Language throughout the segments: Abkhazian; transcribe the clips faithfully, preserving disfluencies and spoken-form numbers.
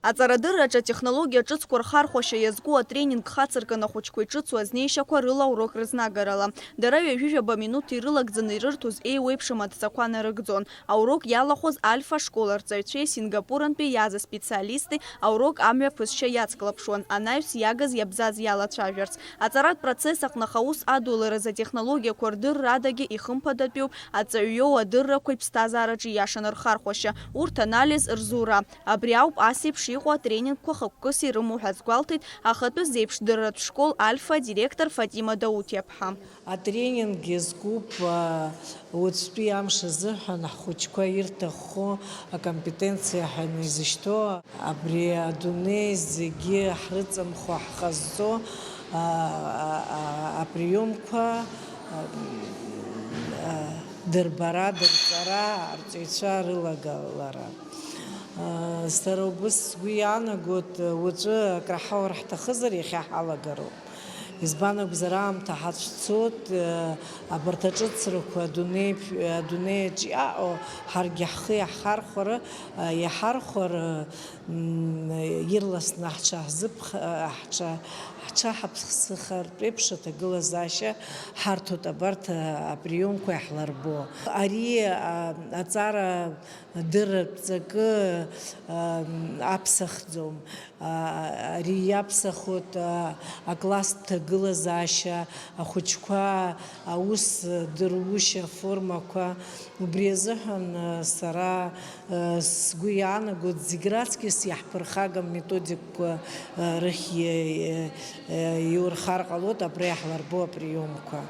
Аҵарадырраҿы атехнологиа ҿыцқәа рхархәашьа иазку атренинг хацыркын ахәыҷқәа иҿыцу азнеишьақәа рыла аурок рызнагарала. Дара ҩажәижәаба минуҭ ирылагӡаны ирырҭоз еиуеиԥшым адҵақәа нарыгӡон. Аурок иалахәыз Альфа школ арҵаҩцәеи Сингапурантәи иааз аспециалисти аурок амҩаԥысшьа иацклаԥшуан, анаҩс иагыз иабзаз иалацәажәарц. Аҵаратә процесс аҟны аус адулараз атехнологиақәа рдырра адагьы ихымԥадатәиуп аҵаҩ иоу адыррақәа иԥсҭазаараҿы ииашаны рхархәашьа, урҭ анализ рзура. Абри ауп ас еиԥш иҟоу атренингқәа хықәкыс ирымоу ҳәа азгәалҭеит ахатәы зеиԥшдырратә школ Альфа адиректор Фатима Даутиаԥҳа. Атренинг иазкуп, а, уаҵәтәи амш азыҳәан ҳхәыҷқәа ирҭаххо акомпетенциа ҳәа изышьҭоу абри адунеи зегьы ҳрыҵамхо ҳҟазҵо, а, а, а, априомқәа, а, а, дырбара, дырҵара, арҵаҩцәа рылагалара. Сара убыс сгәы иаанагоит, уаҵәы акраҳауар ҳҭахызар, иахьа ҳалагароуп. Избан акәзар, аамҭа ҳацәцоит, абарҭ аҿыцрақәа адунеи, адунеи аҿы иаҟоу ҳаргьы ҳхы иаҳхархәара, иаҳархәар, м, ирласны ҳҽаҳзыԥх-, ҳҽа-, ҳҽаҳаԥсахартә еиԥш аҭагылазаашьа ҳарҭоит абарҭ априомқәа иаҳларбо. Ари, а, аҵара дырратә ҵакы, ам, аԥсахӡом. А, ари иаԥсахоит, а, акласстә ҭагылазаашьа, ахәыҷқәа аус дырушьа аформақәа. Убри азыҳәан, а, сара, а, сгәы иаанагоит, зегь раҵкьыс иаҳԥырхагам методикқәа, а, рыхь и-, и-, иурхар ҟалоит абра иаҳларбо априомқәа.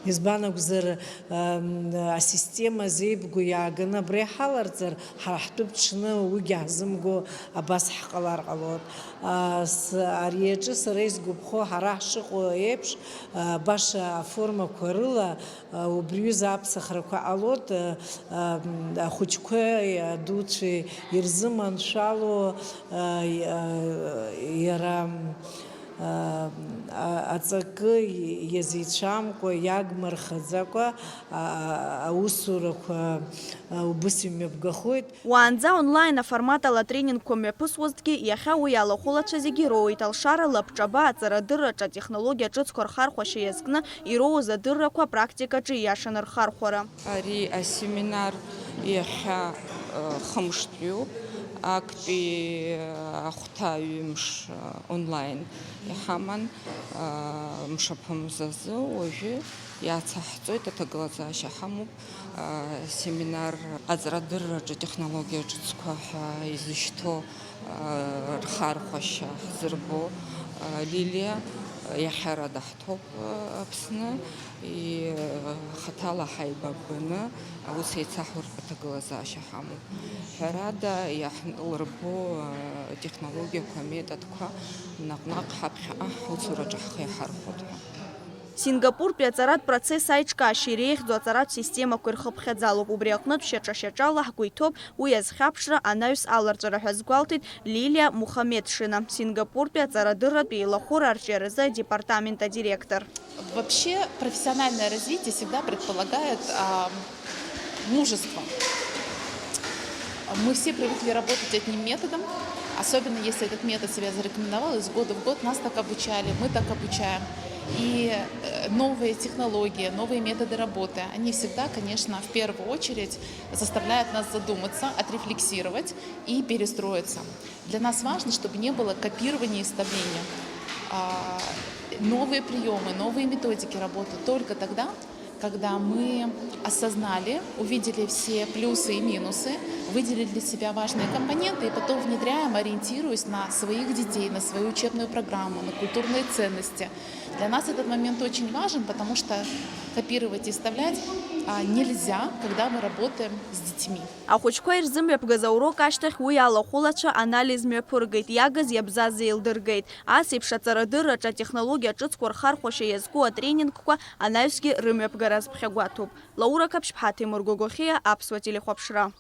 Избан акәзар, ам, асистема зеибгоу иааганы абра иҳаларҵар, ҳара ҳтәы ԥҽны уигьы ҳзымго абас ҳҟалар ҟалоит. А, с-, ари аҿы сара исгәаԥхо, ҳара ҳшыҟоу еиԥш, а, баша аформақәа рыла, а, убри ҩыза аԥсахрақәа ҟалоит, а, ам, ахәыҷқәеи адуцәеи ирзыманшәало, а, и-, а, иара, а, а, аҵакы иазеицәамкәа, иагмырхаӡакәа, а, а, аусурақәа, а, убыс имҩаԥгахоит. Уаанӡа онлайн аформат ала атренингқәа мҩаԥысуазҭгьы, иахьа уи алахәылацәа зегьы ироуеит алшара лабҿаба аҵарадырраҿы атехнологиа ҿыцқәа рхархәашьа иазкны ироуз адыррақәа апрактикаҿы ииашаны рхархәара. Ари асеминар иахьа, э, хымштәиуп, актәи, э, ахәҭа ҩымш, э, онлайн иҳаман, э, мшаԥымзазы уажәы иацаҳҵоит, аҭагылазаашьа ҳамоуп. Семинар аҵарадырраҿы атехнологиа ҿыцқәа ҳәа изышьҭоу рхархәашьа ҳзырбо Лилиа иахьа ара даҳҭоуп Аԥсны, и-, хаҭала ҳаибаббаны аус еицаҳуртә аҭагылазаашьа ҳамоуп. Ҳәарада, иаҳлырбо атехнологиақәа, аметодқәа наҟ-наҟ ҳаԥхьаҟа ҳусураҿы ҳхы иаҳархәоит ҳәа. Сингапуртәи аҵаратә процесс аиҿкаашьа иреиӷьӡоу аҵаратә системақәа ирхыԥхьаӡалоуп. Убри аҟнытә шьаҿа-шьаҿала ҳгәы иҭоуп уи азхьаԥшра, анаҩс аларҵәара ҳәа азгәалҭеит Лилиа Мухамедшина, Сингапуртәи аҵарадырратә еилахәыра арҿиаразы адепартамент адиректор. Вообще, профессиональное развитие всегда предполагает, а, мужество. Мы все привыкли работать одним методом, особенно если этот метод себя зарекомендовал, из года в год нас так обучали, мы так обучаем. И, э, новые технологии, новые методы работы, они всегда, конечно, в первую очередь заставляют нас задуматься, отрефлексировать и перестроиться. Для нас важно, чтобы не было копирования и вставления. А, новые приёмы, новые методики работают только тогда, когда мы осознали, увидели все плюсы и минусы, выделили для себя важные компоненты и потом внедряем, ориентируясь на своих детей, на свою учебную программу, на культурные ценности. Для нас этот момент очень важен, потому что копировать и вставлять, а, нельзя, когда мы работаем с детьми. Ахәыҷқәа ирзымҩаԥгаз аурок ашьҭахь уи алахәылацәа анализ мҩаԥыргеит, иагыз иабзаз еилдыргеит. Ас еиԥш аҵарадырраҿы атехнологиа ҿыцқәа рхархәашьа иазку атренингқәа анаҩсгьы рымҩаԥгара азԥхьагәаҭоуп. Лаура Қаԥшьԥҳа, Ҭемыр Гогохиа, Аԥсуа телехәаԥшра.